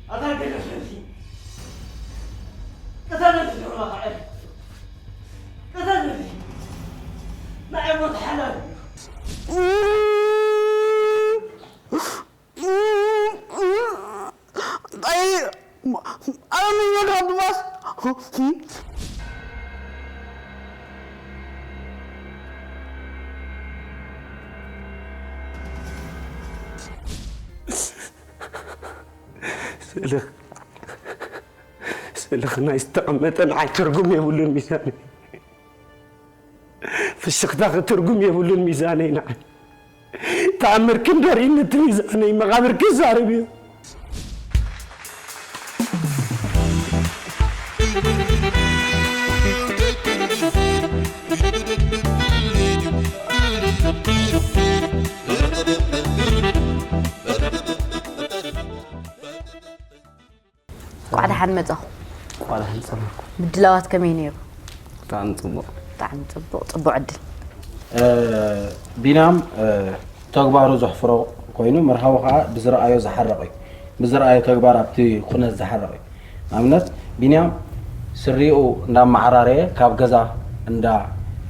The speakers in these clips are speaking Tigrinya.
ኣታ ገደፈኒ። ቅተለኒ ንዑኻ ዕረ። ቅተለኒ። ንዓይ ሞት ሓላል እዩ። ኣይ፣ ኣረ ምን ይወድሃል ድማስ? ስእልኽ፣ ስእልኽ ናይ ዝተቐመጠ ንዓይ ትርጉም የብሉን ሚዛነይ። ፍሽኽታኺ ትርጉም የብሉን ሚዛነይ ንዓይ። ተኣምርኪ እንዶ ርኢኒ እቲ ሚዛነይ፣ መቓብርኪ ይዛረብ እዩ። እንቋዕ ደሓን መጻኹም። እንቋዕ ደሓን ጸናሕኩም። ምድላዋት ከመይ ነይሩ? ብጣዕሚ ጽቡቕ። ብጣዕሚ ጽቡቕ፣ ጽቡቕ ዕድል። እ፣ ቢንያም፣ እ፣ ተግባሩ ዘሕፍሮ ኮይኑ፣ መርሃዊ ከኣ ብዝረኣዮ ዝሓርቕ እዩ። ብዝረኣዮ ተግባር ኣብቲ ኩነት ዝሓርቕ እዩ። ንኣብነት፣ ቢንያም ስሪኡ እንዳመዓራረየ ካብ ገዛ እንዳ፣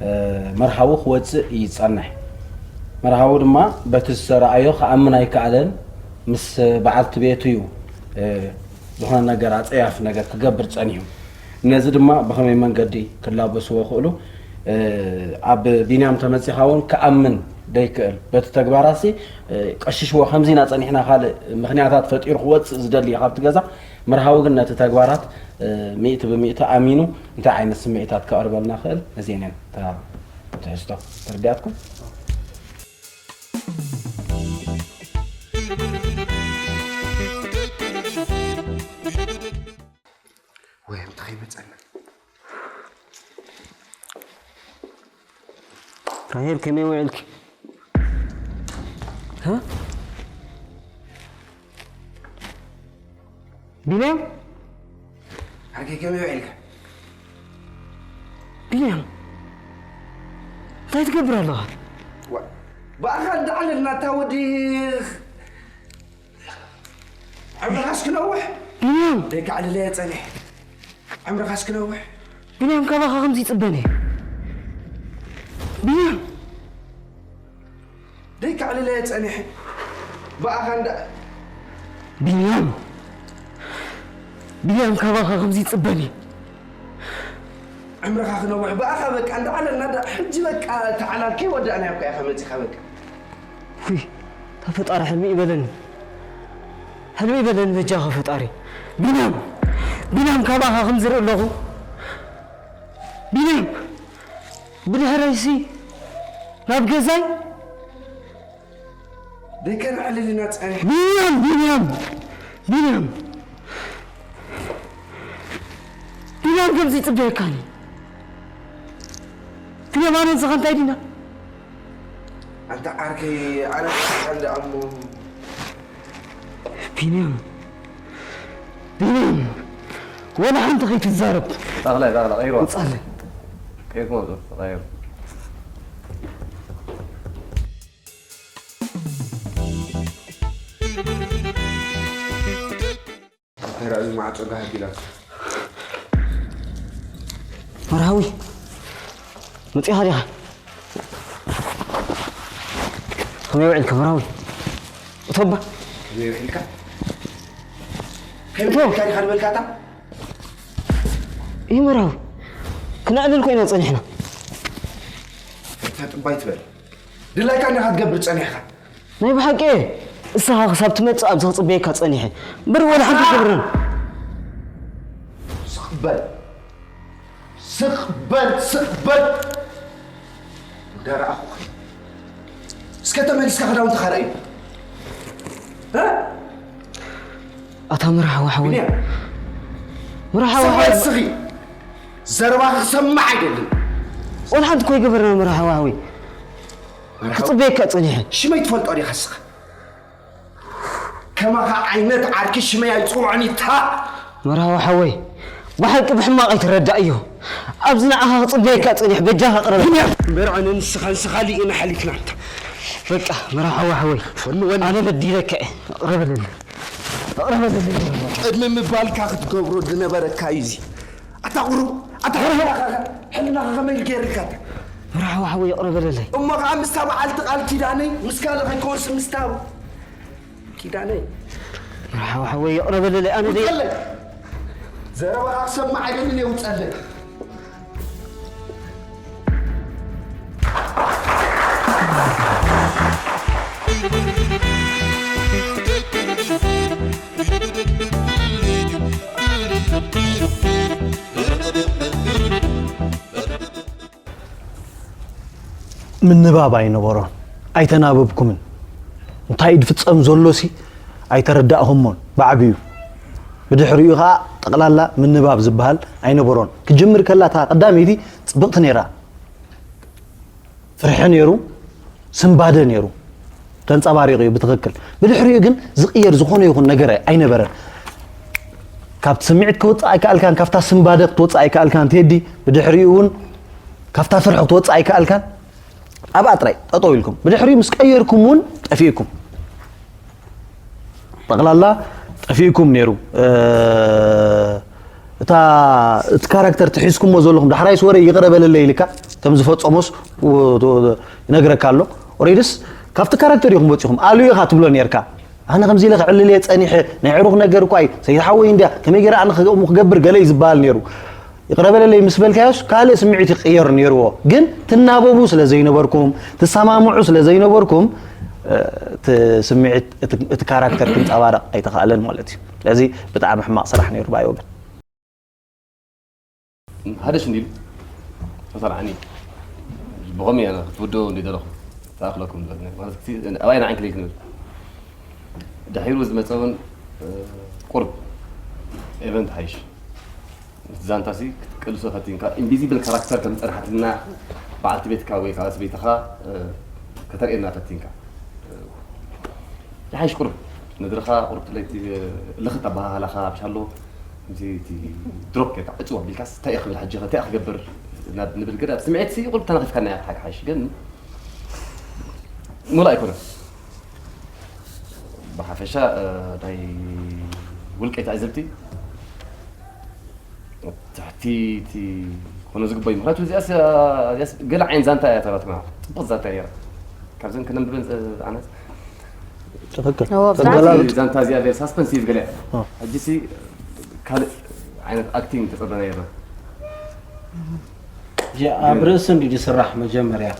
እ፣ መርሃዊ ክወጽእ እዩ ዝጸንሕ። መርሃዊ ድማ በቲ ዝተረኣዮ ክኣምን ኣይከኣለን። ምስ በዓልቲ ቤቱ እዩ፣ እ፣ ዝኾነ ነገር፣ ኣጸያፊ ነገር ክገብር ጸኒሑ። ነዚ ድማ ብኸመይ መንገዲ ክላበስዎ ክእሉ፣ እ፣ ኣብ ቢንያም ተመጺኻ እውን ክኣምን ደይክእል። በቲ ተግባራሲ፣ እ፣ ቀሽሽዎ፣ ከምዚ ኢና ጸኒሕና፣ ካልእ ምኽንያታት ፈጢሩ ክወጽእ ዝደሊ እዩ ካብቲ ገዛ። መርሃዊ ግን ነቲ ተግባራት፣ እ፣ ሚእቲ ብሚእቲ ኣሚኑ እንታይ ዓይነት ስምዒታት ከቕርበልና ክእል፣ ነዚአን እየን እታ ትሕዝቶ። ተረዲኣትኩም? ወይ እንታይ መጸና? ራሄል ከመይ ውዕልኪ? እ? ቢንያም? ዓርከይ ከመይ ውዒልካ? ቢንያም፣ እንታይ ትገብር ኣለኻ? ዋ፣ ብኣኻ እንዳዓለልና እታ ወዲ ዕምርኻስ ክነውሕ? ቢንያም! ደይከዕልለየ ጸኒሐ። ዕምርኻስ ክነውሕ? ቢንያም፣ ካባኻ ከምዚ ይጽበን እየ። ቢንያም! ደይከዕልለየ ጸኒሐ። ብኣኻ እንዳ ቢንያም! ቢንያም፣ ካባኻ ከምዚ ይጽበን እየ። ዕምርኻ ክነውሕ ብኣኻ በቃ እንዳዓለልና ዳ-፣ ሕጂ በቃ ተዓላል ከይወዳእናዮ እኮ ኢኻ መጺኻ በቃ። ውይ፣ እታ ፈጣሪ ሕልሚ ይበለኒ። ሕልሚ ይበለኒ በጃኻ ፈጣሪ። ቢንያም! ቢንያም፣ ካባኻ ከም ዝርኢ ኣለኹ። ቢንያም! ብድሕረይሲ ናብ ገዛይ ደይከነዕልል ኢና ጸኒሕና። ቢንያም! ቢንያም! ቢንያም! ቢንያም ከምዚ ይጽበየካኒ። ቢንያም ኣነ ንስኻ እንታይ ዲና? ኣንታ ዓርከይ ኣነ ንስኻ እንዳ እሞ ቢንያም! ቢንያም! ወላ ሓንቲ ከይትዛረብ። ጠቕላይ፣ ጠቕላይ፣ ቀይርዋ። ውጻለይ። ቀይርዋ፣ ቀይርዋ። ተራእዩ ማዕጾ ጋህድ ኢላቶ። መርሃዊ፣ መጺኻ ዲኻ? ከመይ ውዒልካ መርሃዊ? እቶ እባ። ከመይ ውዒልካ? ከመይ እቶ። ውዒልካ ዲኻ ዝበልካ እታ? እዩ መርሃዊ። ክነዕልል ኮይና ጸኒሕና። እታ ጥባይ ትበል። ድላይካ እንዲኻ ክትገብር ጸኒሕካ። ናይ ብሓቂ እየ። እስኻ ክሳብ ትመጽእ ኣብዚ ክጽበየካ ጸኒሐ። እምበር ወላ ሓንቲ ኣይገብርን። ስቕ በል። ስቕ በል፣ ስቕ በል። እንዳረኣኹ። እስከ ተመሊስካ ክዳውንትኻ ርኣዩ። እ? ኣታ መርሓ ዋሕወይ። ቢንያም። መርሓ ስቕ ዋሕወይ። በል እስኺ። ዘረባኺ ክሰምዕ ኣይደልን። ወላ ሓንቲ እኮ ኣይገበርና መርሓ ዋሕወይ። መርሓ ክጽበየካ ጸኒሐ። ሽመይ ትፈልጦ ዲኻ እስኻ? ከማኻ ዓይነት ዓርኪ ሽመይ ኣይጽውዖን ኢታ። መርሃዊ ሓወይ፣ ብሓቂ ብሕማቕ ኣይትረዳእዮ። ኣብዚ ንዓኻ ክጽበየካ ጸኒሕ፣ በጃኻ ቅረበ። ቢንያም! እምበር ኣነ ንስኻ፣ ንስኻ ሊኢና ሓሊፍና እንተ። በቃ፣ መርሃዊ ሓወይ፣ ፈንወኒ። ኣነ በዲለካ እየ፣ ቅረበለኒ። ቅድሚ ምባልካ ክትገብሮ ዝነበረካ እዩ እዚ። ኣታ ቁሩብ ኣታ ሕልናኻ ከመይ ገይርካ? ራሕዋ ሓወይ ይቕረ በለለይ። እሞ ከዓ ምስታ በዓልቲ ቃል ኪዳነይ ምስ ካልእ ከይኮንስ ምስታ ኪዳነይ። ራሕዋ ሓወይ ይቕረ በለለይ። ኣነ ደይ ውፀለይ። ዘረባኻ ክሰማዕ ኣይደልን እየ፣ ውፀለይ። ምንባብ ኣይነበሮን። ኣይተናበብኩምን። እንታይ ድፍጸም ዘሎሲ ኣይተረዳእኹሞን ብዓቢኡ። ብድሕሪኡ ኸኣ ጠቕላላ ምንባብ ዝበሃል ኣይነበሮን። ክጅምር ከላ እታ ቀዳመይቲ ጽብቕቲ ነይራ። ፍርሒ ነይሩ፣ ስንባደ ነይሩ። ተንጸባሪቑ እዩ ብትኽክል። ብድሕሪኡ ግን ዝቕየር ዝኾነ ይኹን ነገር ኣይነበረን። ካብቲ ስምዒት ክወጽእ ኣይከኣልካን፣ ካብታ ስንባደ ክትወጽእ ኣይከኣልካን ቴዲ። ብድሕሪኡ እውን ካብታ ፍርሒ ክትወጽእ ኣይከኣልካን። ኣብኣ ጥራይ ጠጠው ኢልኩም። ብድሕሪኡ ምስ ቀየርኩም እውን ጠፊእኩም። ጠቕላላ ጠፊእኩም ነይሩ። እታ እቲ ካራክተር ትሒዝኩሞ ዘለኹም ዳሕራይስ ወረ ይቕረ በለለይ ኢልካ ከም ዝፈጸሞስ ይነግረካ ኣሎ። ኦሬድስ ካብቲ ካራክተር ኢኹም ወጺኹም ኣሉ ኢኻ ትብሎ ነርካ። ኣነ ከምዚ ኢለ ክዕልል እየ ጸኒሐ ናይ ዕሩኽ ነገር እኳ እዩ ሰይድ ሓወይ እንድያ ከመይ ገይረ ኣነ ከምኡ ክገብር ገለ እዩ ዝበሃል ነይሩ። ይቕረ በለለይ ምስ በልካዮስ ካልእ ስምዒት ይቕየር ነይርዎ። ግን ትናበቡ ስለ ዘይነበርኩም፣ ትሰማምዑ ስለ ዘይነበርኩም እቲ ስምዒት እቲ ካራክተር ክንጸባረቕ ኣይተኻእለን ማለት እዩ። ስለዚ ብጣዕሚ ሕማቕ ስራሕ ነይሩ ብኣይ ወገን። ሓደ ሽንዲል ተሰርዓኒ ብኸመይ ኣነ ክትውደኡ እንዲ ደለኹ ተኣኽለኩም ማለት ኣባይ ንዓን ክልል ክንብል ድሒሩ ዝመፀ እውን ቁርብ ኤቨንት ሓይሽ ዛንታሲ ክትቅልሶ ፈቲንካ ኢንቪዚብል ካራክተር ከም ዝፀንሓትና በዓልቲ ቤትካ ወይ ከዓ ሰበይትኻ ከተርእየና ፈቲንካ ዝሓይሽ ቁርብ ነድርኻ ቁርብ ለይቲ ልኽት ኣባሃህላኻ ብሻሎ ከምዚ እቲ ድሮፕ ጌርካ ዕፅው ኣቢልካስ እንታይ እየ ክብል ሕጂ እንታይ እየ ክገብር ናብ ንብል ገዳ ስምዒት ሲ ቁርብ ተናኺፍካና እያ ሓቂ ሓይሽ ግን ሙሉእ ኣይኮነን ብሓፈሻ ናይ ውልቀይ ትዕዝብቲ ትሕቲ እቲ ኮነ ዝግበዩ ምክንያቱ እዚኣስ እዚኣስ ገለ ዓይነት ዛንታ እያ ተባትማ ፅቡቅ ዛንታ እያ ካብዘን ከነንብበን ኣነት ትኽክል እዎ፣ ብዛዕባ ተገላቢጥ ዛንታ እዚኣ ገለ ሳስፐንሲቭ ገለ ሕጂሲ ካልእ ዓይነት ኣክቲንግ ተፀበና የለ እዚኣ ኣብ ርእሲ እንዲ ዝስራሕ መጀመርያ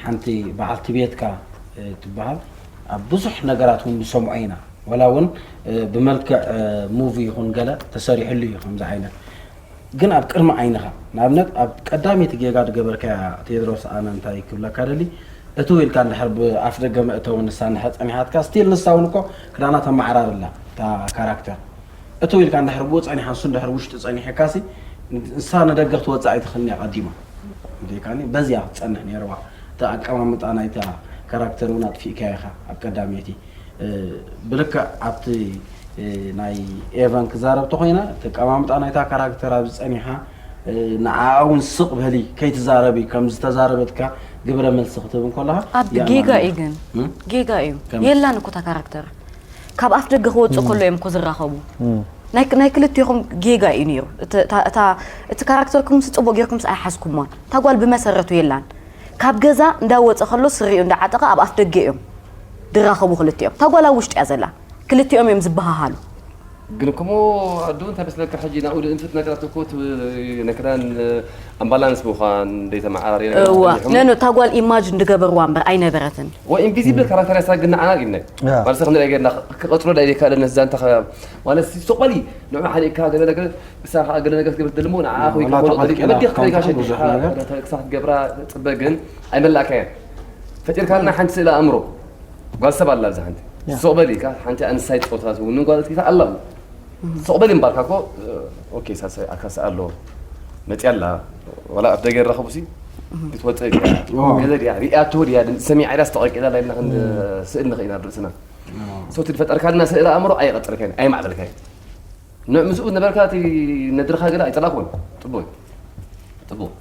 ሓንቲ በዓልቲ ቤትካ ትበሃል ኣብ ብዙሕ ነገራት እውን ንሰምዖ ኢና ወላ እውን ብመልክዕ ሙቪ ይኹን ገለ ተሰሪሕሉ እዩ ከምዚ ዓይነት ግን ኣብ ቅድሚ ዓይንኻ ንኣብነት ኣብ ቀዳመይቲ ጌጋ ዝገበርካያ ቴድሮስ ኣነ እንታይ ክብለካ ደሊ እትው ኢልካ እንድሕር ብኣፍ ደገ መእተዊ ንሳ እንድሕር ፀኒሓትካ ስቲል ንሳ እውን እኮ ክዳና ተመዓራርላ እታ ካራክተር እትው ኢልካ እንድሕር ብኡ ፀኒሓ ንሱ እንድሕር ውሽጢ ፀኒሕካሲ ንሳ ንደገ ክትወፅእ ኣይትኽእልን እያ ቀዲማ እንዴካኒ በዚያ ክትፀንሕ ነይርዋ እቲ ኣቀማምጣ ናይታ ካራክተር እውን ኣጥፊእካያ ኢኻ ኣብ ቀዳመይቲ ብልክዕ ኣብቲ ናይ ኤቨን ክዛረብ ተኮይነ እቲ ኣቀማምጣ ናይታ ካራክተር ኣብዚ ፀኒሓ ንዓኣ እውን ስቕ በሊ ከይትዛረቢ ከም ዝተዛረበትካ ግብረ መልሲ ክትህብ እንከለኻ ኣብ ጌጋ እዩ ግን ጌጋ እዩ የላን እኮ እታ ካራክተር ካብ ኣፍ ደገ ክወፅእ ከሎ እዮም እኮ ዝራኸቡ ናይ ናይ ክልቲኹም ጌጋ እዩ ነይሩ እታ እቲ ካራክተርኩም ስ ፅቡቅ ጌርኩም ስ ኣይሓዝኩሞን እታ ጓል ብመሰረቱ የላን ካብ ገዛ እንዳወፀ ከሎ ስሪኡ እንዳዓጠቐ ኣብ ኣፍ ደገ እዮም ድራኸቡ ክልቲኦም እታ ጓል ኣብ ውሽጢ እያ ዘላ ክልቲኦም እዮም ዝበሃሃሉ ግን እኮሞ ኣዱ እንታይ መስለካ ሕጂ ናብኡ ድእንፍት ነገራት እኮ እቲ ናይ ክዳን ኣምባላንስ ምዃን ደይተመዓራርየ ነገር እዋ ምዃን ይሕሙ። ነኖ እታ ጓል ኢማጅን ድገበርዋ እምበር ኣይነበረትን ወይ ኢንቪዚብል ካራክተር ያሳ ግን ንዓና ግን ናይ ያ። ማለት ሰው ነገር ገና ክቀጽሎ ዳይ ካለ ነዛ እንተ ማለት ሲ ሶቆሊ ንዑ ሓደ ካ ገለ ነገር እሳ ካ ገለ ነገር ትገብር ደልሞ ንዓ ወይ ወላ ካብ ተቐልቂላ ወዲ ካብ ክትሪካ ሸዲካ ብዙሕ ነገር። ክሳት ገብራ ጽበ ግን ኣይመላካያን ፈጢርካልና ሓንቲ ስእለ ኣእምሮ ጓል ሰብ ኣላ ኣብዛ ሓንቲ ያ። ሶበሊ ካ ሓንቲ ኣንሳይ ጾታ ትውንን ጓል ትኪታ ኣላ ሶበሊ እምባርካ ኮ ኦኬ ሳሰ ኣካሳ ኣሎ መጽያ ኣላ ወላ ኣብ ደገ ይራኸቡ ሲ ክትወጽእ ድያ ገለ ድያ ሪኣቶ ድያ ድምፂ ሰሚዓ ኢላስ ተቐቂላ ኢልና ክንስእል ንኽእል ኢና ርእስና ሰው ትፈጠርካልና ስእሊ ኣእምሮ ኣይቐጥርካን ኣይማዕበልካን ንዕ ምስኡ ነበርካ እቲ ነድርኻ ገለ ኣይጠላኹን ጥቡቅ ጥቡቅ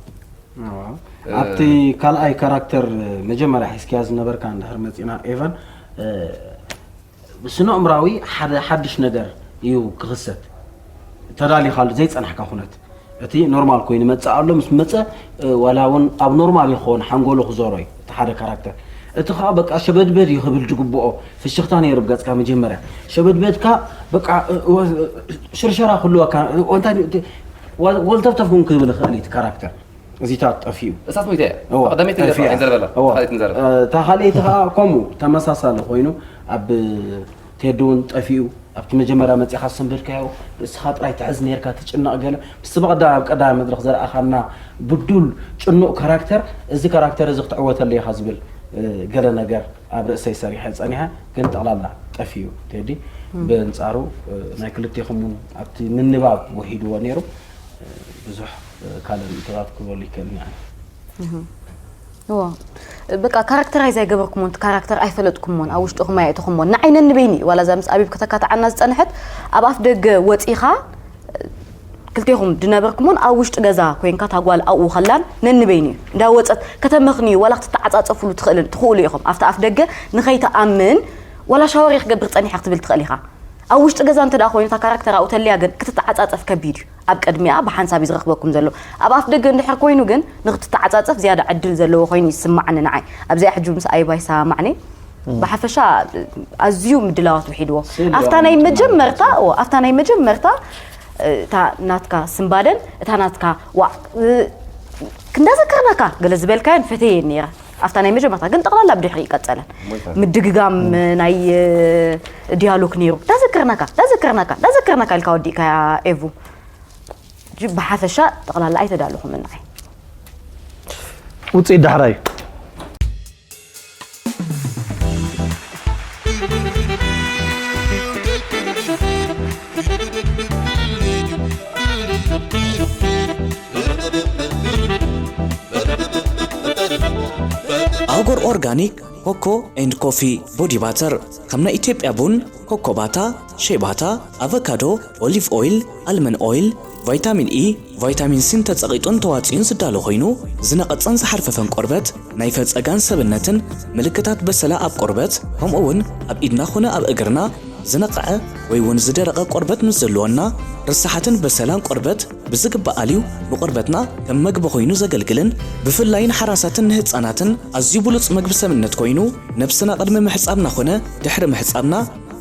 ኣብቲ ካልኣይ ካራክተር መጀመርያ ሒዝክያ ዝነበርካ እንድሕር መፂና ኤቨን ብስነ ኣእምራዊ ሓደ ሓድሽ ነገር እዩ ክኽሰት። ተዳሊኻሉ ዘይጸናሕካ ኩነት። እቲ ኖርማል ኮይኑ ይመጽእ ኣሎ፣ ምስ መጸ፣ እ፣ ዋላ እውን ኣብ ኖርማል ይኸውን ሓንጎሉ ክዞሮ እዩ እቲ ሓደ ካራክተር። እቲ ኸኣ በቃ ሸበድበድ እዩ ክብል ዝግብኦ ፍሽኽታ ነይሩ ኣብ ገጽካ መጀመርያ። ሸበድበድካ በቃ፣ እ፣ ወ-፣ ሽርሸራ ክህልወካ፣ እ፣ እንታይ፣ ወ-፣ ወልተፍተፍ እውን ክብል ይኽእል እዩ እቲ ካራክተር። እዚታት ጠፊኡ። እሳት ሞይተ እያ። እዋ፣ ቀዳመይቲ ጠፊኣ። ንዘርበላ፣ እዋ። ካልኣይቲ ንዘርበላ። እ፣ እታ ካልኣይቲ ኸኣ ከምኡ ተመሳሳሊ ኮይኑ ኣብ ቴዲ እውን ጠፊኡ። ኣብቲ መጀመርያ መጺኻ ዝሰንበድካዮ ርእስኻ ጥራይ ትሕዝ ነርካ፣ ትጭነቕ ገለ። ምስቲ ብቐዳማይ ኣብ ቀዳማይ መድረኽ ዘርኣኻና ብዱል ጭኑቕ ካራክተር፣ እዚ ካራክተር እዚ ክትዕወተሉ ኢኻ ዝብል፣ እ፣ ገለ ነገር ኣብ ርእሰይ ሰሪሐ ጸኒሐ፣ ግን ጠቕላላ ጠፊኡ ቴዲ። እም። ብእንጻሩ፣ እ፣ ናይ ክልቴኹም እውን ኣብቲ ምንባብ ወሒድዎ ነይሩ። ብዙሕ ካልእ ርእይቶታት ክህበሉ ይክእል እኒኣ። እህ። እዎ። በቃ ካራክተራይዝ ኣይገበርኩሞን፣ እቲ ካራክተር ኣይፈለጥኩሞን፣ ኣብ ውሽጥኹም ኣየእተኹሞን። ንዓይ ነንበይኒ እዩ፣ ዋላ እዛ ምስ ኣቢብ ከተካትዓና ዝጸንሐት፣ ኣብ ኣፍ ደገ ወጺኻ፣ ክልቴኹም ድነበርኩሞን፣ ኣብ ውሽጢ ገዛ ኮይንካ፣ እታ ጓል ኣብኡ ከላን ነንበይኒ እዩ። እንዳ ወጸት ከተመኽንዩ፣ ዋላ ክትተዓጻጸፉሉ ትኽእልን-፣ ትኽእሉ ኢኹም። ኣብቲ ኣፍ ደገ ንኸይትኣምን፣ ዋላ ሻወር እየ ክገብር ጸኒሐ ክትብል ትኽእል ኢኻ። ኣብ ውሽጢ ገዛ እንተ ደኣ ኮይኑ፣ እታ ካራክተር ኣብኡ ተልያ ግን ክትተዓጻጸፍ ከቢድ እዩ። ኣብ ቅድሚኣ ብሓንሳብ እዩ ዝረኽበኩም ዘሎ። ኣብ ኣፍ ደገ እንድሕር ኮይኑ ግን፣ ንክትተዓጻጸፍ ዝያዳ ዕድል ዘለዎ ኮይኑ ይስማዓኒ ንዓይ። ኣብዚኣ ሕጂ ምስ ኣይባ ይሰማማዕኒ። እም። ብሓፈሻ ኣዝዩ ምድላዋት ውሒድዎ። ስእሊ ኣብታ ናይ ኣቐሚጥና መጀመርታ፣ ማለት እዩ። እዎ፣ ኣብታ ናይ መጀመርታ፣ እታ ናትካ ስምባደን፣ እታ ናትካ ዋዕ፣ እ፣ ክንዳዘከርናካ ገለ ዝበልካዮን ፈተየን ነይረ። ኣብታ ናይ መጀመርታ ግን ጠቕላላ ብድሕሪ ይቀጸለን። ሞይታ። ምድግጋም እም። ናይ፣ እ፣ ዲያሎግ ነይሩ። ዳዘከርናካ፣ ዳዘከርናካ፣ ዳዘከርናካ ኢልካ ወዲእካያ ኤቡ። ጅ-፣ ብሓፈሻ ጠቕላላ ኣይተዳለኹምን ንዓይ። ውፅኢት ዳሕራይ። ኣጎር ኦርጋኒክ ኮኮ ኤንድ ኮፊ ቦዲ ባተር፣ ከም ናይ ኢትዮጵያ ቡን፣ ኮኮ ባታ፣ ሼባታ፣ ኣቮካዶ፣ ኦሊቭ ኦይል፣ ኣልመን ኦይል፣ ቫይታሚን ኢ፣ ቫይታሚን ሲን ተጸቒጡን ተዋጽዩን ዝዳሎ ኮይኑ፣ ዝነቐጸን ዝሓርፈፈን ቆርበት፣ ናይ ፈጸጋን ሰብነትን ምልክታት በሰላ ኣብ ቆርበት፣ ከምኡ እውን ኣብ ኢድና ኾነ ኣብ እግርና ዝነቕዐ ወይ እውን ዝደረቐ ቆርበት ምስ ዘለወና፣ ርሳሓትን በሰላን ቆርበት ብዝግባእ ኣልዩ ንቆርበትና ከም መግቢ ኮይኑ ዘገልግልን ብፍላይ ንሓራሳትን ንህፃናትን ኣዝዩ ብሉፅ መግቢ ሰብነት ኮይኑ ነብስና ቅድሚ ምሕፃብና ኮነ ድሕሪ ምሕፃብና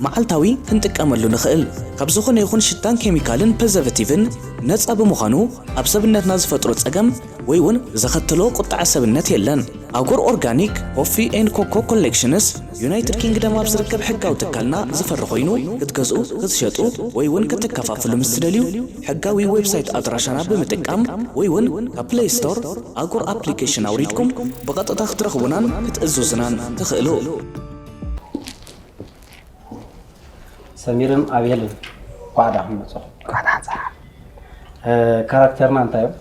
መዓልታዊ ክንጥቀመሉ ንኽእል። ካብ ዝኾነ ይኹን ሽታን ኬሚካልን ፕሪዘርቨቲቭን ነፃ ብምዃኑ ኣብ ሰብነትና ዝፈጥሮ ፀገም ወይ እውን ዘኸተሎ ቁጥዐ ሰብነት የለን። ኣጎር ኦርጋኒክ ኮፊ ኤንድ ኮኮ ኮሌክሽንስ ዩናይትድ ኪንግደም ኣብ ዝርከብ ሕጋዊ ትካልና ዝፈሪ ኮይኑ ክትገዝኡ፣ ክትሸጡ ወይ እውን ክትከፋፍሉ ምስ ትደልዩ ሕጋዊ ዌብሳይት ኣድራሻና ብምጥቃም ወይ እውን ካብ ፕሌይ ስቶር ኣጎር ኣፕሊኬሽን ኣውሪድኩም ብቐጥታ ክትረኽቡናን ክትእዝዙናን ትኽእሉ። ሰሚርን ኣቤልን እንኳዕ ደሓን መጻኹም። እንኳዕ ደሓን ጸሓ። እ፣ ካራክተርና እንታይ እዮም?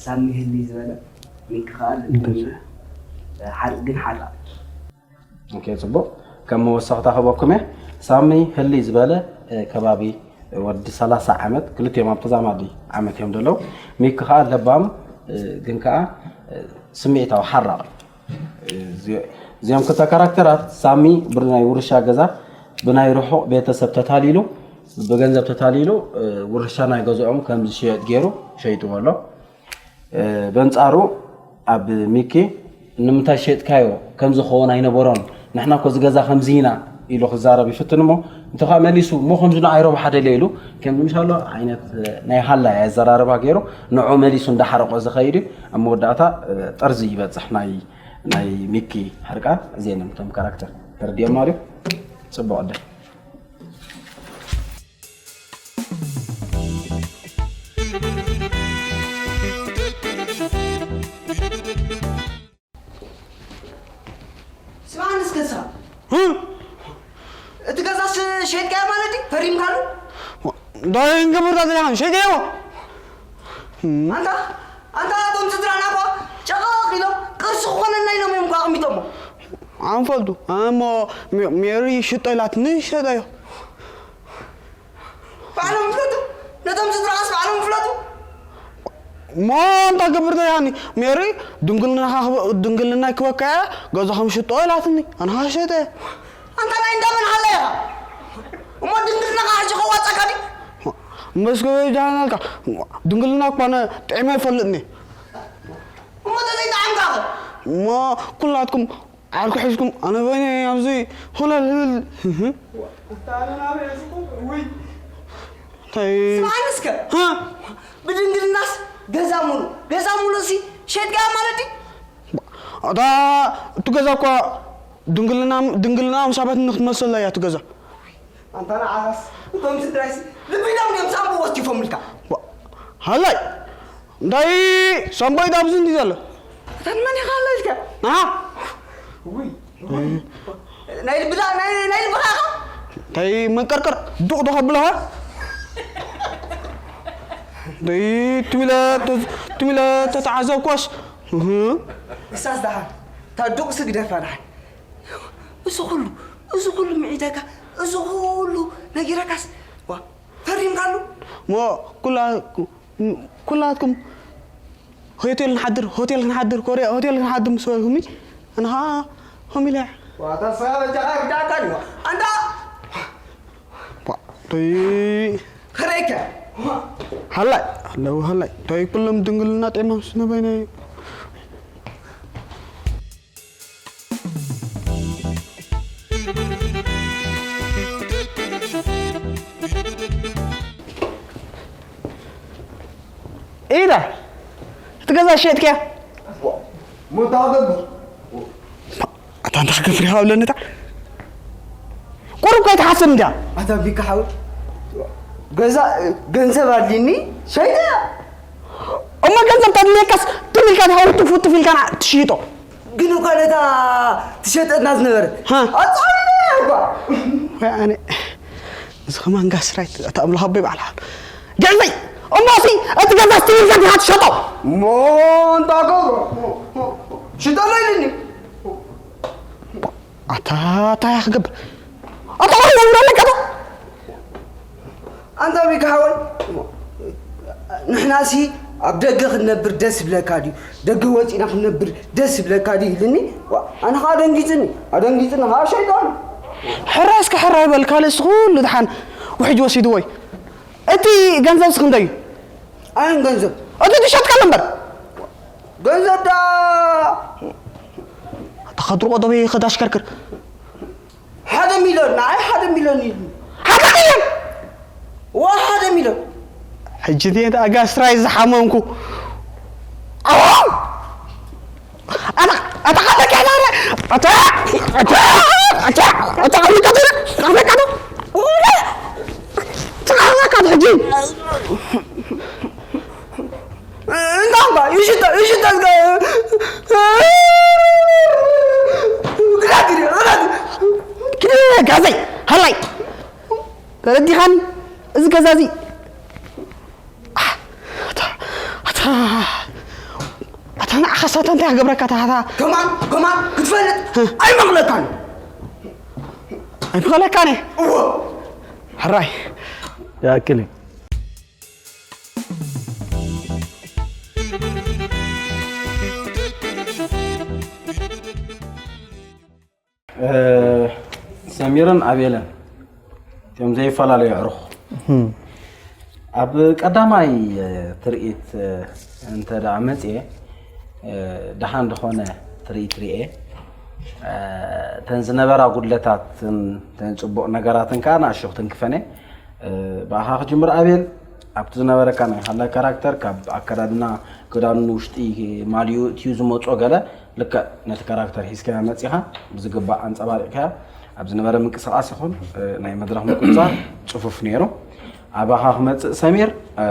ሳሚ ህልይ ዝበለ፣ ሚኪ ከኣ ልቢ እንተዘ- ሓር-፣ ግን ሓራቕ። ኦኬ፣ ጽቡቕ። ከም መወሰኽታ ክህበኩም እየ። ሳሚ ህልይ ዝበለ፣ እ፣ ከባቢ ወዲ ሰላሳ ዓመት፣ ክልቲኦም ኣብ ተዛማዲ ዓመት እዮም ዘለዉ። ሚኪ ከኣ ለባም፣ እ፣ ግን ከኣ፣ እ፣ ስምዒታዊ ሓራቕ እዩ። እዚ-፣ እዚኦም ክልተ ካራክተራት፣ ሳሚ ብናይ ውርሻ ገዛ ብናይ ርሑቕ ቤተሰብ ተታሊሉ፣ ብገንዘብ ተታሊሉ፣ እ፣ ውርሻ ናይ ገዝኦም ከም ዝሽየጥ ገይሩ ሸይጥዎ ኣሎ። እ፣ በንጻሩ ኣብ ሚኪ፣ "ንምንታይ ሸጥካዮ? ከምዚ ክኸውን ኣይነበሮን። ንሕና እኮ እዚ ገዛ ከምዚ ኢና" ኢሉ ክዛረብ ይፍትን እሞ፣ እንተ ኸኣ መሊሱ፣ "እሞ ከምዚ ንዓይ ረብሓ ደልየ" ኢሉ፣ ከም ዝምሻሎ ዓይነት፣ እ፣ ናይ ሃላይ ኣዘራርባ ገይሩ፣ ንዑ መሊሱ እንዳሓረቆ ዝኸይድ እዩ። ኣብ መወዳእታ፣ እ፣ ጠርዚ ይበጽሕ ናይ ናይ ሚኪ ሕርቃን እዚኤን እቶም ካራክተር። ተረዲኦም ማለት እዩ። ጽቡቕ ዕድል። ስምዓኒ እስከ ንስኻ። እ? እቲ ገዛ ሸ-፣ ሸይጥካዮ ማለት ድዩ? ፈሪምካሉ? እንታይ እንገብር ዳኣ ሸይጠዮ። ኣንታ፣ ኣንታ እቶም ስድራና እኮ ጨቐቕ ኢሎም ቅርሲ ክኾነና ኢሎም እዮም እኮ ኣቕሚጦሞ። ኣንፈልጡ። እሞ ሜ-፣ ሜሪ ሽጦ ኢላትኒ ሸጠዮ። ባዕሎም ይፍለጡ። ነቶም ስድራኻስ ባዕሎም ይፍለጡ። እሞ እንታይ ክገብር ደሊኻ? ሜሪ ድንግልናኻ ክበ-፣ ድንግልናይ ክበካ እየ፣ ገዛኹም ሽጦ ኢላትኒ። ኣነ ኸኣ ሸጠ። ኣንታ ናይ እንዳ መን ሃላይ ከዋጻካ ድዩ? መስኮ ጃናልካ ድንግልና እኳ ኣነ ጥዕመ ይፈልጥኒ። እሞ ተዘይጠዓምካ ኸ? እሞ ኩላትኩም ዓርኩ ሒዝኩም ኣነ በይነይ ኣብዚ ሆለል ህብል። እንታይ? ስምዓኒ እስከ። ሃ? ብድንግልናስ ገዛ ሙሉ፣ ገዛ ሙሉ ሲ ሸጥካ ማለት ድዩ? ኣታ እቲ ገዛ እኳ ድንግልና፣ ድንግልና ምስ ኣባትኒ ክትመሰላ እያ እቲ ገዛ። ኣንታ ንዓኻስ እቶም ስድራይሲ ልቢዶም ድዮም ሳምቦ ወስቲፎምልካ? ዋ፣ ሃላይ! እንታይ ሳምቦ ኢዳ ኣብዚ እንዲ ዘሎ? ኣታ ንመን ኢኻ ሃላይ ኢልካ? ንዓ! ውይ፣ ናይ ልብዳ፣ ናይ፣ ናይ ልብኻ ኢኻ? እንታይ መንቀርቀር ዱቕ ዶ ከብልኻ? ደይ ትሚለ፣ ትሚለ ተተዓዘብኳስ። እህ። እሳስ ደሓን፣ እታ ዱቕሲ ግደፋ ደሓን። እዚ ኩሉ፣ እዚ ኩሉ ምዒተካ፣ እዚ ኩሉ ነጊረካስ፣ ዋ፣ ፈሪምካሉ? ሞ፣ ኩላ-፣ ኩላትኩም ሆቴል ንሓድር፣ ሆቴል ክንሓድር፣ ኮርያ ሆቴል ክንሓድር ምስ በልኩምኒ፣ ኣነ ኸዓ ከምኡ ኢለ። ዋ፣ ተስፋ በጃኻ ይርዳእካ እዩ። ኣንታ! ዋ፣ ተይ። ከረይከ? ሃላይ፣ ኣለዉ ሃላይ። ተይ ኩሎም ድንግልና ጤማ ምስ ነበይነ እዩ። ኢዳ፣ እቲ ገዛ ሸጥክያ? ሞታ ገብር። ኣታ እንታይ ክገብር ኢኻ ብለኒ እታ? ቁሩብ ከይትሓስብ እንድያ። ኣታ ቢካ ሓው፣ ገዛ፣ ገንዘብ ኣድልኒ፣ ሸይጠያ። እሞ ገንዘብ ተድልየካስ ትም ኢልካ ትኸውን፣ ትፉ፣ ትፍ ኢልካ ና-፣ ትሽይጦ። ግን እኳ ነታ ትሸጠና ዝነበረ ሃ። ኣጻውዒና እኳ። ወይ ኣነ፣ እዚ ከማን ጋስራይት፣ እታ ኣምላኽ ኣቦይ ባዕልኻ። ገንዘይ፣ እሞሲ፣ እቲ ገዛ ትም ኢልካ ዲኻ ትሸጦ? እሞ እንታይ ገብሮ? ሽጠሎ ኢልኒ። ኣታ፣ እንታይ ክገብር? ኣታ፣ እንታይ ክገብር ኣለካ? ኣንታ ቢካ ሓወይ፣ ንሕናሲ ኣብ ደገ ክንነብር ደስ ይብለካ ድዩ? ደገ ወፂና ክንነብር ደስ ይብለካ ድዩ? ኢልኒ። ዋ፣ ኣነ ኸዓ ኣደንጊፅኒ፣ ኣደንጊፅኒ ኸዓ ሸይጣን። ሕራይ እስከ ሕራይ በል፣ ካልእስ ኩሉ ድሓን ውሕጅ ወሲድዎ እዩ። እቲ ገንዘብስ ክንደይ እዩ? ኣየን ገንዘብ? እቲ ትሸጥካሉ እምበር። ገንዘብ ዳ ኣታ ኸድሩ ቆጠበይ ኸዳ ኣሽከርክር። ሓደ ሚልዮን፣ ንዓይ ሓደ ሚልዮን ኢሉ። ሓደ ሚልዮን? ዋ፣ ሓደ ሚልዮን። ሕጂ እየ ኣጋስትራይ ዝሓመምኩ። ኣዋ! ኣታ፣ ኣታ፣ ኣታ፣ ኣታ፣ ኣታ፣ ኣታ፣ ኣታ፣ ኣታ፣ ኣታ፣ ኣታ፣ ሕጂ። እንዳ እምባ፣ ይሽጣ፣ ይሽጣ፣ ግዳግሪ፣ ግዳግሪ። ጋዘይ፣ ሃላይ። ተረዲኻኒ? እዚ ገዛ እዚ፣ ኣታ፣ ኣታ፣ ኣታ፣ ንዓኻስ ኣታ እንታይ ክገብረካ፣ ኣታ፣ ኣታ? ከማን፣ ከማን ክትፈልጥ ህ። ኣይመኽለካን። ኣይመኽለካን እየ? እወ። ሕራይ። ይኣክል እዩ። እ፣ ሰሚርን ኣቤልን እቶም ዘይፈላለዩ ኣዕሩኽ። እም። ኣብ ቀዳማይ፣ እ፣ ትርኢት፣ እ፣ እንተ ደኣ መጽየ፣ እ፣ ደሓን ዝኾነ ትርኢት ርኤ። እ፣ እተን ዝነበራ ጉድለታትን እተን ጽቡቕ ነገራትን ከኣ ንኣሽቱ ክትንክፈን እየ። እ፣ ብኣኻ ክጅምር ኣቤል፣ ኣብቲ ዝነበረካ ናይ ሃላይ ካራክተር፣ ካብ ኣከዳድና ክዳኑ ንውሽጢ ማልዩ እትዩ ዝመጾ ገለ፣ ልክዕ ነቲ ካራክተር ሒዝካዮ መጺኻ፣ ብዝግባእ ኣንጸባሪቕካዮ። ኣብ ዝነበረ ምንቅስቓስ ይኹን፣ እ፣ ናይ መድረኽ ምቁጽጻር ጽፉፍ ነይሩ። ኣባኻ ክመጽእ ሰሚር፣ እ፣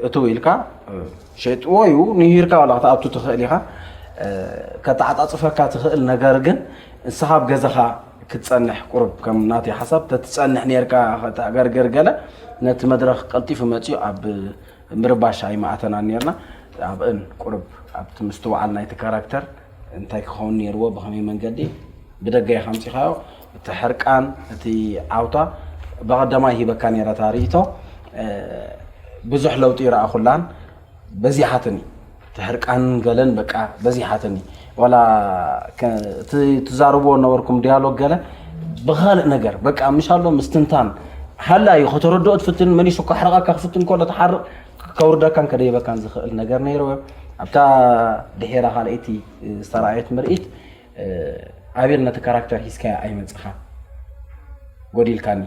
እትው ኢልካ፣ እ፣ ሸይጥዎ እዩ፣ ንሂርካ ዋላ ክትኣቱ ትኽእል ኢኻ። እ፣ ከተዓጻጽፈካ ትኽእል ነገር ግን፣ ንስኻ ኣብ ገዛኻ ክትጸንሕ ቁሩብ ከም ናተይ ሓሳብ ተትጸንሕ ኔርካ፣ ከተዕገርግር ገለ ነቲ መድረኽ ቀልጢፉ መጺኡ ኣብ ምርባሽ ኣይመኣተናን ኔርና። ኣብእን ቁሩብ ኣብቲ ምስትውዓል ናይቲ ካራክተር እንታይ ክኸውን ኔርዎ፣ ብኸመይ መንገዲ ብደገ ኢኻ ኣምጺኻዮ፣ እቲ ሕርቃን፣ እቲ ዓውታ ብቐዳማይ ሂበካ ኔረ እታ ርእይቶ። እ፣ ብዙሕ ለውጢ ይረኣኹላን። በዚሓትኒ። እቲ ሕርቃን ገለን በቃ በዚሓትኒ። ዋላ ከ-፣ እቲ ትዛረብዎ ነበርኩም ዲያሎግ ገለ ብኻልእ ነገር በቃ ምሻሎ ምስትንታን ሃላ እዩ ከተረድኦ ትፍትን፣ መሊሱ ከሕርቐካ ክፍትን ከሎ ትሓርቕ፣ ከውርደካን ከደይበካን ዝኽእል ነገር ነይርዎ። ኣብታ ድሒራ ካልኣይቲ ዝተረኣየት ምርኢት፣ ኣቤል ነቲ ካራክተር ሒዝካያ ኣይመጽኻ፣ ጎዲልካኒ።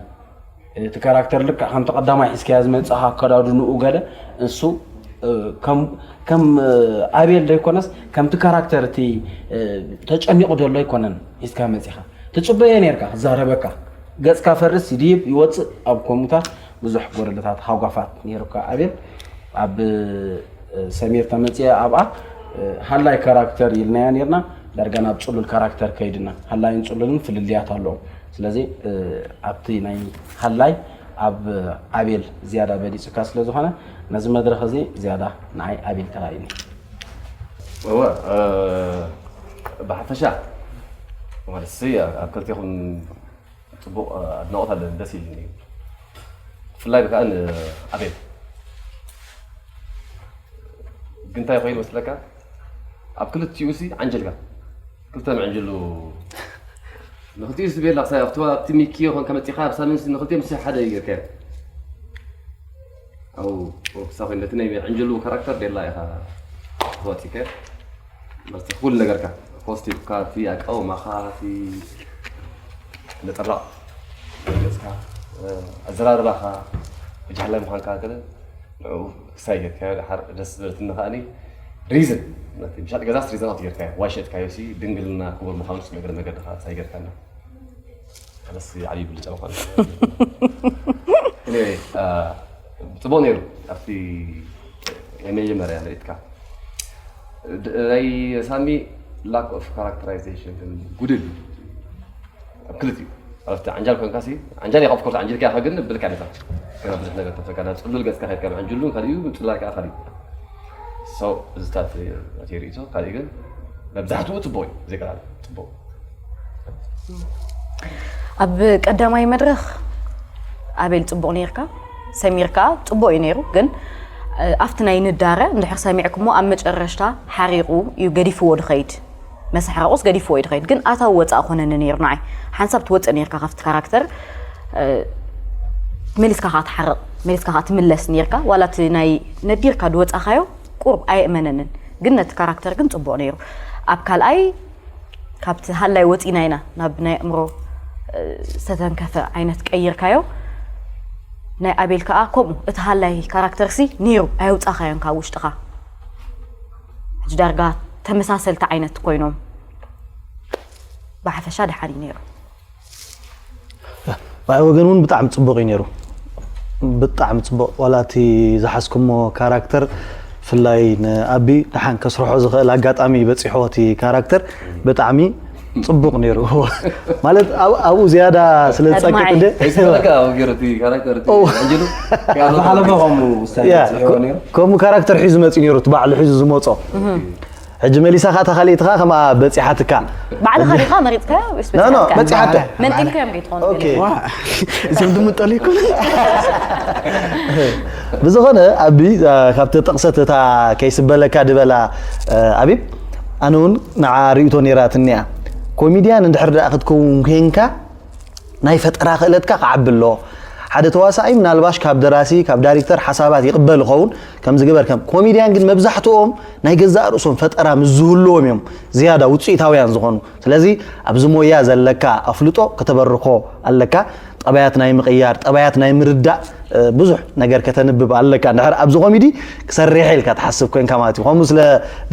እቲ ካራክተር ልክዕ ከምቲ ቀዳማይ ሒዝካያ ዝመጽኻ ኣከዳድንኡ ገለ፣ እሱ ከም ኣቤል ዘይኮነስ ከምቲ ካራክተር እቲ ተጨኒቑ ዘሎ ኣይኮነን ሒዝካ መጺኻ። ትጽበዮ ነርካ ክዛረበካ። ገጽካ ፈርስ ይድይብ ይወጽእ። ኣብ ከምኡታት ብዙሕ ጎደለታት ሃጓፋት ነይሩካ ኣቤል። ኣብ ሰሚር ተመጽየ ኣብኣ ሃላይ ካራክተር ኢልናያ ነርና። ዳርጋ ናብ ጽሉል ካራክተር ከይድና። ሃላይን ጽሉልን ፍልልያት ኣለዎም። ስለዚ ኣብቲ ናይ ሃላይ ኣብ ኣቤል ዝያዳ በሊጹካ ስለ ዝኾነ ነዚ መድረኽ እዚ ዝያዳ ንዓይ ኣቤል ተራእዩኒ። እወ ብሓፈሻ ማለት ሲ ኣብ ክልቴኹም ፅቡቕ ኣድናቖት ኣለኒ፣ ደስ ኢሉኒ። ብፍላይ ከዓ ንኣቤል ግን እንታይ ኮይኑ መስለካ፣ ኣብ ክልቲኡ ሲ ዓንጀልካ ክልተ ምዕንጅሉ ንክልቲኡ ሲ ቤላ ክሳይ ኣብቲ ኣብቲ ሚኪ ይኹን ከመፂኻ ኣብ ሳምንት ንክልቲኦም ሲ ሓደ እዩ ጌርካዮ። ኣው ክሳ ኮይኑ ነቲ ናይ ዕንጅሉ ካራክተር ቤላ ኢኻ ተዋፂከ ማለት ኩሉ ነገርካ ፖስቲቭካ እቲ ኣቃውማኻ እቲ ንጥራቕ ገፅካ ኣዘራርባኻ ብጃህላይ ምዃንካ ገለ ንዕኡ ክሳይ ጌርካዮ ደሓር ደስ ዝበለትኒ ከኣኒ ሪዝን ነቲ ምሻጥ ገዛስ ሪዝን ኣውት ጌርካዮ ዋይ ሸጥካዮ ሲ ድንግልና ክቡር ምዃኑ ስ እግረ መገድኻ ክሳይ ጌርካና ደስ ዓብዪ ብልጫ ምዃኑ Anyway, ጽቡቕ ነይሩ ኣብቲ ናይ መጀመርያ ንሪኢትካ ናይ ሳሚ lack of characterization ጉድል ኣብ ክልቲኡ ኣብቲ ዓንጃል ኮንካ ሲ ዓንጃል ኢኻ ኦፍኮርስ ዓንጅልካ ኢኻ ግን ብልካ ነታ ገና ብዙሕ ነገር ተፈካ ናብ ጽሉል ገጽካ ከድካ ዓንጅሉ ካልኡ ጽላልካ ካልኡ so እዚታት ናተይ ርእቶ ካልኡ ግን መብዛሕትኡ ጽቡቕ እዩ ዘይቀላል ጽቡቕ ኣብ ቀዳማይ መድረኽ ኣቤል ጽቡቕ ነርካ ሰሚር ከዓ ጽቡቕ እዩ ነይሩ ግን ኣብቲ ናይ ንዳረ እንድሕር ሰሚዕኩሞ ኣብ መጨረሽታ ሓሪቑ እዩ ገዲፍዎ ድኸይድ መሳሕረቑስ ገዲፍዎ እዩ ድኸይድ ግን ኣታዊ ወፃእ ኮነኒ ነይሩ ንዓይ ሓንሳብ ትወፅእ ነርካ ካብቲ ካራክተር መሊስካ ከዓ ትሓርቕ መሊስካ ከዓ ትምለስ ነርካ ዋላ እቲ ናይ ነዲርካ ድወፃኻዮ ቁሩብ ኣየእመነንን ግን ነቲ ካራክተር ግን ፅቡቕ ነይሩ ኣብ ካልኣይ ካብቲ ሃላይ ወፂና ኢና ናብ ናይ ኣእምሮ ዝተተንከፈ ዓይነት ቀይርካዮ ናይ ኣቤል ከዓ ከምኡ እቲ ሃላይ ካራክተር ሲ ነይሩ ኣየውፃኻዮን ካብ ውሽጥኻ ሕጂ ዳርጋ ተመሳሰልቲ ዓይነት ኮይኖም ብሓፈሻ ደሓን እዩ ነይሩ ብኣይ ወገን እውን ብጣዕሚ ፅቡቕ እዩ ነይሩ ብጣዕሚ ፅቡቕ ዋላ እቲ ዝሓዝኩሞ ካራክተር ብፍላይ ንኣቢ ደሓን ከስርሖ ዝኽእል ኣጋጣሚ በፂሖ እቲ ካራክተር ብጣዕሚ ፅቡቕ ነይሩ ማለት ኣብኡ ዝያዳ ስለ ዝፀቅጥ እንደ ከምኡ ካራክተር ሒዙ መፂኡ ነይሩ እቲ ባዕሉ ሒዙ ዝመፆ ሕጂ መሊሳ ከዓ ተኻሊእትኻ ከምኣ በፂሓትካ ባዕልኻ ዲኻ መሪፅካዮ ወይስ ኖ ኖ በፂሓትካ? በፂሓቶ መንጢልካዮም ከይትኾኑ ኦኬ እዞም ድምጠሉ ይኮኑ ብዝኾነ ኣቢ ካብቲ ጥቕሰት እታ ከይስበለካ ድበላ ኣቢብ ኣነ እውን ንዓ ርእቶ ነይራትኒ እያ ኮሚድያን እንድሕር ደኣ ክትከውን ኮንካ ናይ ፈጠራ ክእለትካ ክዓቢ ኣለዎ ሓደ ተዋሳኣይ ምናልባሽ ካብ ደራሲ ካብ ዳይሬክተር ሓሳባት ይቕበል ይኸውን ከምዚ ግበር ከም ኮሚድያን ግን መብዛሕትኦም ናይ ገዛእ ርእሶም ፈጠራ ምስ ዝህልዎም እዮም ዝያዳ ውፅኢታውያን ዝኾኑ ስለዚ ኣብዚ ሞያ ዘለካ ኣፍልጦ ከተበርኾ ኣለካ ጠባያት ናይ ምቕያር ጠባያት ናይ ምርዳእ ብዙሕ ነገር ከተንብብ ኣለካ እንድሕር ኣብዚ ኮሚዲ ክሰርሕ ኢልካ ትሓስብ ኮንካ ማለት እዩ ከምኡ ስለ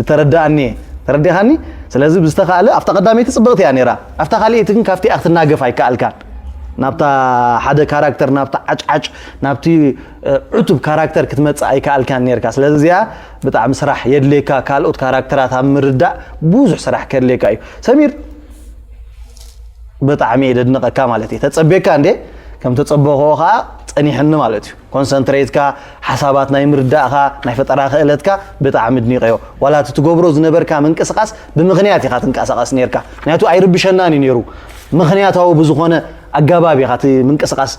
ዝተረዳእኒ ተረዲኻኒ ስለዚ ብዝተኻእለ ኣብታ ቀዳመይቲ ፅብቕቲ እያ ነይራ ኣብታ ካልኣይቲ ግን ካብቲ ክትናገፍ ኣይከኣልካን ናብታ ሓደ ካራክተር ናብቲ ዓጭዓጭ ናብቲ ዕቱብ ካራክተር ክትመፅእ ኣይከኣልካን ነርካ ስለዚ እዚኣ ብጣዕሚ ስራሕ የድልየካ ካልኦት ካራክተራት ኣብ ምርዳእ ብዙሕ ስራሕ ከድልየካ እዩ ሰሚር ብጣዕሚ እየ ደድንቐካ ማለት እየ ተፀቤካ እንዴ ከም ተፀበኸዎ ከዓ ፀኒሕኒ ማለት እዩ ኮንሰንትሬትካ ሓሳባት ናይ ምርዳእኻ ናይ ፈጠራ ክእለትካ ብጣዕሚ ድኒቀዮ ዋላ እቲ ትገብሮ ዝነበርካ ምንቅስቃስ ብምኽንያት ኢኻ ትንቀሳቀስ ነርካ ምክንያቱ ኣይርብሸናን እዩ ነይሩ ምኽንያታዊ ብዝኾነ ኣጋባብ ኢኻ እቲ ምንቅስቃስ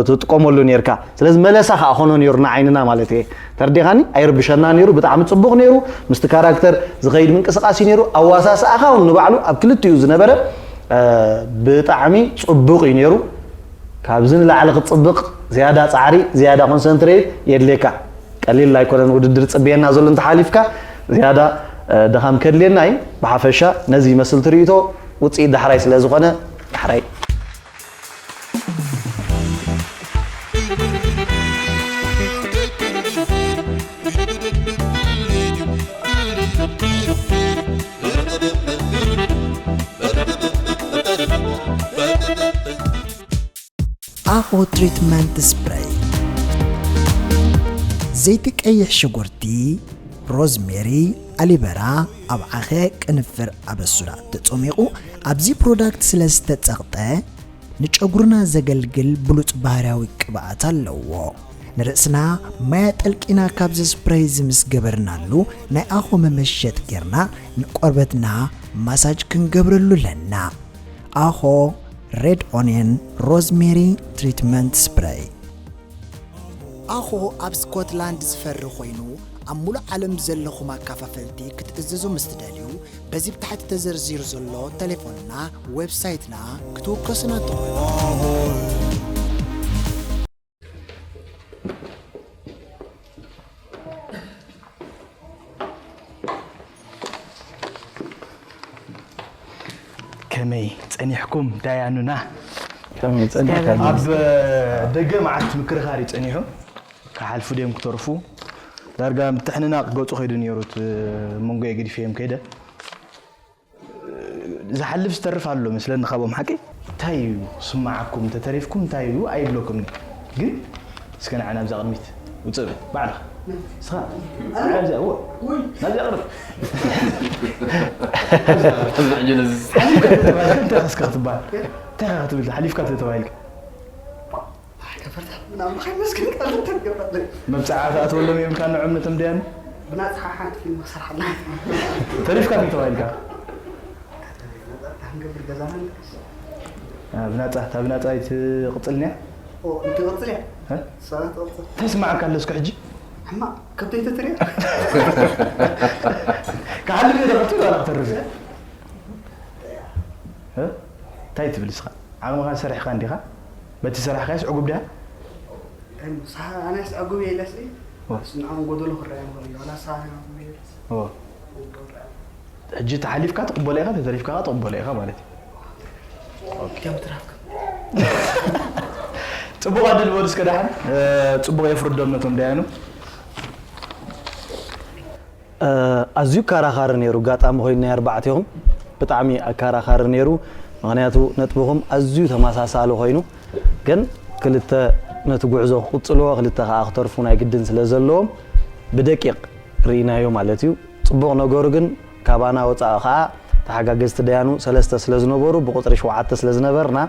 ትጥቀመሉ ነርካ ስለዚ መለሳ ከዓ ኾኖ ነይሩ ንዓይንና ማለት እየ ተረዲኻኒ ኣይርብሸና ነይሩ ብጣዕሚ ፅቡቕ ነይሩ ምስቲ ካራክተር ዝኸይድ ምንቅስቃስ እዩ ነይሩ ኣዋሳስኣኻ እውን ንባዕሉ ኣብ ክልቲኡ ዝነበረ ብጣዕሚ ፅቡቕ እዩ ነይሩ ካብዚ ንላዕሊ ክትፅብቕ ዝያዳ ፃዕሪ፣ ዝያዳ ኮንሰንትሬት የድልየካ። ቀሊል ኣይኮነን ውድድር ፅብየና ዘሎ እንተሓሊፍካ፣ ዝያዳ ድኻም ከድልየና እዩ። ብሓፈሻ ነዚ ይመስል ትርኢቶ። ውፅኢት ዳሕራይ ስለ ዝኾነ፣ ዳሕራይ። ኣኾ ትሪትመንት ስፕረይ፣ ዘይቲ ቀይሕ ሽጉርቲ፣ ሮዝሜሪ፣ ኣሊበራ፣ ኣብ ዓኸ፣ ቅንፍር፣ ኣበሱራ ተጸሚቑ ኣብዚ ፕሮዳክት ስለ ዝተጸቕጠ፣ ንጨጉርና ዘገልግል ብሉጽ ባህርያዊ ቅብኣት ኣለዎ። ንርእስና ማይ ኣጠልቂና ካብዚ ስፕረይ እዚ ምስ ገበርናሉ፣ ናይ ኣኾ መመሸጥ ጌርና ንቆርበትና ማሳጅ ክንገብረሉ ኣለና። ኣኾ ሬድ ኦንየን ሮዝሜሪ ትሪትመንት ስፕረይ። ኣኾ ኣብ ስኮትላንድ ዝፈሪ ኮይኑ ኣብ ሙሉእ ዓለም ዘለኹም ኣካፋፈልቲ ክትእዘዙ ምስ ትደልዩ በዚ ብታሕቲ ተዘርዚሩ ዘሎ ተሌፎንና ዌብሳይትና ክትውከሱና ትኽእሉ። ከመይ ጸኒሕኩም ዳያኑና? ከመይ ጸኒሕካ? ኣብ ደገ መዓት ምክርኻር እዩ ጸኒሑ። ክሓልፉ ድዮም ክተርፉ? ዳርጋ ምትሕንናቕ ገጹ ከይዱ ነይሩ፣ እቲ መንጎ ገዲፈዮም ከይደ። ዝሓልፍ ዝተርፍ ኣሎ መስለኒ ካብኦም ሓቂ። እንታይ እዩ ስማዓኩም? ተተሪፍኩም እንታይ እዩ ኣይብለኩም ግን እስከ ንዓና ኣብዛ ቅድሚት ውፅእ በል ባዕልኻ። እስኻ ንዓይ ኣብዚኣ እዎ ናብዚኣ ቅርብ። ሓሊፍካ ተተባሂልካ እንታይ ኢኻ እስከ ክትበሃል? እንታይ ኢኻ ክትብል ሓሊፍካ ተተባሂልካ? ኣይከፈርታ ምናምን ከይመስገን ቀርብ ተገባለ። መብፅዓ ትኣትወሎም እዮም ኢልካ ንዖም ነቶም ደያኑ? ብናፅሓ ሓንቲ ፊልም ክሰርሓላ። ተሪፍካ ተተባሂልካ? ክንገብር ገዛና ንደርስ። ብናፃ እታ ብናፃ ኣይትቕፅልንያ? እንትቕፅል እያ። ሰላት ትቕፅል። እንታይ ስማዓካ ኣሎ እስከ ሕጂ? ሕማቕ ከብተይ ተትሪኦ። ክሓልፍ እየ ደቐትል ዋላ ክተርፍ እየ። እንታይ ትብል እስኻ? ዓቕምኻ ሰሪሕኻ እንዲኻ? በቲ ስራሕካስ ዕጉብ ድያ? ኣነስ ዕጉብ እየ ኢለስ ንዖም ጎደሎ ክረኣዮም ከሎ ዋላ ንሳ ሕጂ ተሓሊፍካ ትቕበሎ ኢኻ፣ ተተሪፍካ ኸዓ ትቕበሎ ኢኻ ማለት እዩ። ጽቡቕ ዕድል በሉ እስከ ደሓን ጽቡቕ የፍርዶም ነቶም ደያኑ። ኣዝዩ ኣካራኻሪ ነይሩ ኣጋጣሚ ኮይኑ ናይ ኣርባዕቴኹም ብጣዕሚ ኣካራኻሪ ነይሩ ምኽንያቱ ነጥብኹም ኣዝዩ ተመሳሳሊ ኮይኑ ግን ክልተ ነቲ ጉዕዞ ክቕጽልዎ ክልተ ከኣ ክተርፉ ናይ ግድን ስለ ዘለዎም ብደቂቕ ርኢናዮ ማለት እዩ ጽቡቕ ነገሩ ግን ካባና ወጻኢ ከኣ ተሓጋገዝቲ ደያኑ ሰለስተ ስለ ዝነበሩ ብቁጽሪ ሸውዓተ ስለ ዝነበርና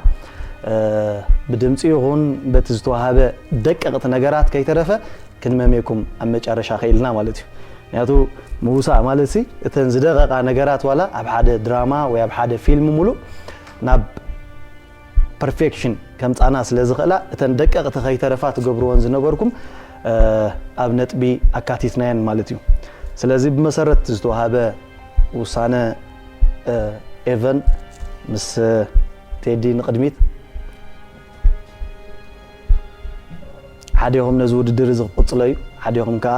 ብድምጺ ይኹን በቲ ዝተዋሃበ ደቀቕቲ ነገራት ከይተረፈ ክንመምየኩም ኣብ መጨረሻ ክኢልና ማለት እዩ። ምክንያቱ ምውሳእ ማለት ሲ እተን ዝደቐቓ ነገራት ዋላ ኣብ ሓደ ድራማ ወይ ኣብ ሓደ ፊልም ሙሉእ ናብ ፐርፌክሽን ከምጻና ስለ ዝኽእላ እተን ደቀቕቲ ከይተረፋ ትገብርወን ዝነበርኩም ኣብ ነጥቢ ኣካቲትናየን ማለት እዩ። ስለዚ ብመሰረት ዝተዋሃበ ውሳነ ኤቨን ምስ ቴዲ ንቕድሚት ሓዲኹም ነዚ ውድድር እዚ ክቕጽሎ እዩ፣ ሓዲኹም ከኣ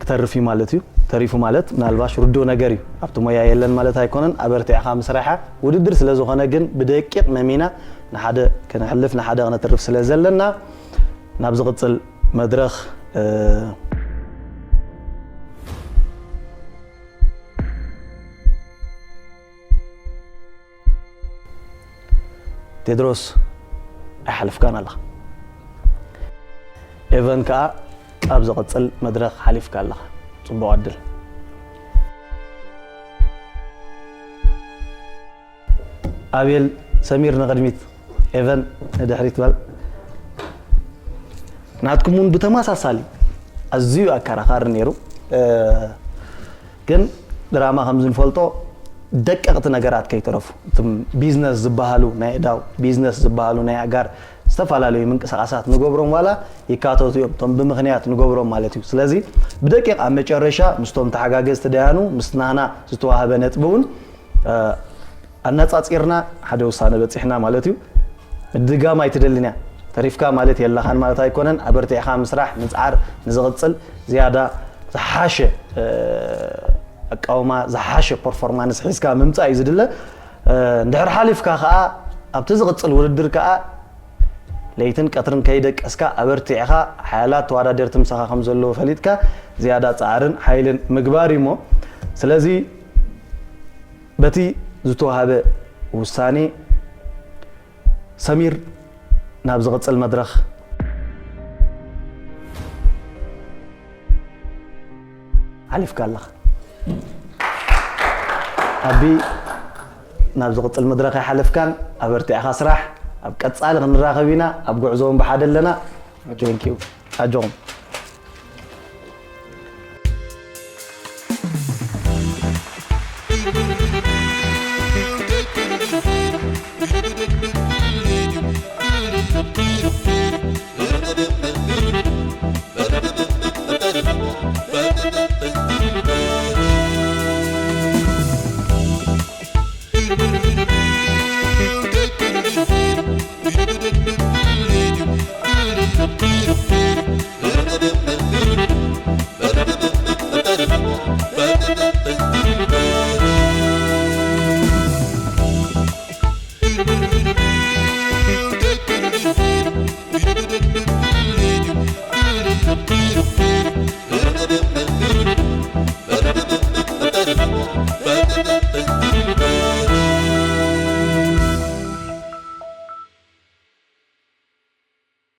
ክተርፍ እዩ ማለት እዩ። ተሪፉ ማለት ምናልባሽ ርዱእ ነገር እዩ። ኣብቲ ሞያ የለን ማለት ኣይኮነን። ኣበርቲዕኻ ምስራሕ ውድድር ስለ ዝኾነ ግን ብደቂቕ መሚና ንሓደ ክነሕልፍ ንሓደ ክነትርፍ ስለ ዘለና ናብ ዝቕጽል መድረኽ ቴድሮስ ኣይሓለፍካን ኣለኻ። ኤቨን ከኣ ኣብ ዝቕጽል መድረኽ ሓሊፍካ ኣለኻ። ጽቡቕ ዕድል። ኣቤል ሰሚር ንቕድሚት፣ ኤቨን ንድሕሪት በል። ናትኩም እውን ብተመሳሳሊ ኣዝዩ ኣከራኻሪ ነይሩ። ግን ድራማ ከምዚ ንፈልጦ ደቀቕቲ ነገራት ከይተረፉ እቶም ቢዝነስ ዝበሃሉ ናይ እዳው ቢዝነስ ዝበሃሉ ናይ ኣጋር ዝተፈላለዩ ምንቅስቃሳት ንገብሮም ዋላ ይካተቱ እዮም እቶም ብምክንያት ንገብሮም ማለት እዩ ስለዚ ብደቂቕ ኣብ መጨረሻ ምስቶም ተሓጋገዝቲ ደያኑ ምስ ናና ዝተዋህበ ነጥቢ እውን ኣነጻጺርና ሓደ ውሳነ በጺሕና ማለት እዩ ምድጋም ኣይትደልን እያ። ተሪፍካ ማለት የለኻን ማለት ኣይኮነን። ኣበርቲዕኻ ምስራሕ፣ ምጽዓር፣ ንዝቕጽል ዝያዳ ዝሓሸ ኣቃውማ፣ ዝሓሸ ፐርፎርማንስ ሒዝካ ምምጻእ እዩ ዝድለ። እንድሕር ሓሊፍካ ከዓ ኣብቲ ዝቕጽል ውድድር ከዓ ለይትን ቀትርን ከይደቀስካ ኣበርቲዕኻ ሓያላት ተወዳደርቲ ምሳኻ ከም ዘለዉ ፈሊጥካ ዝያዳ ፃዕርን ሓይልን ምግባር እዩ እሞ። ስለዚ በቲ ዝተዋሃበ ውሳኔ ሰሚር ናብ ዝቕጽል መድረኽ ሓሊፍካ ኣለኻ። ኣቢ ናብ ዝቕጽል መድረኽ ኣይሓለፍካን። ኣበርቲዕኻ ስራሕ። ኣብ ቀጻሊ ክንራኸብ ኢና። ኣብ ጉዕዞ እውን ብሓደ ኣለና። Thank you። ኣጆኹም።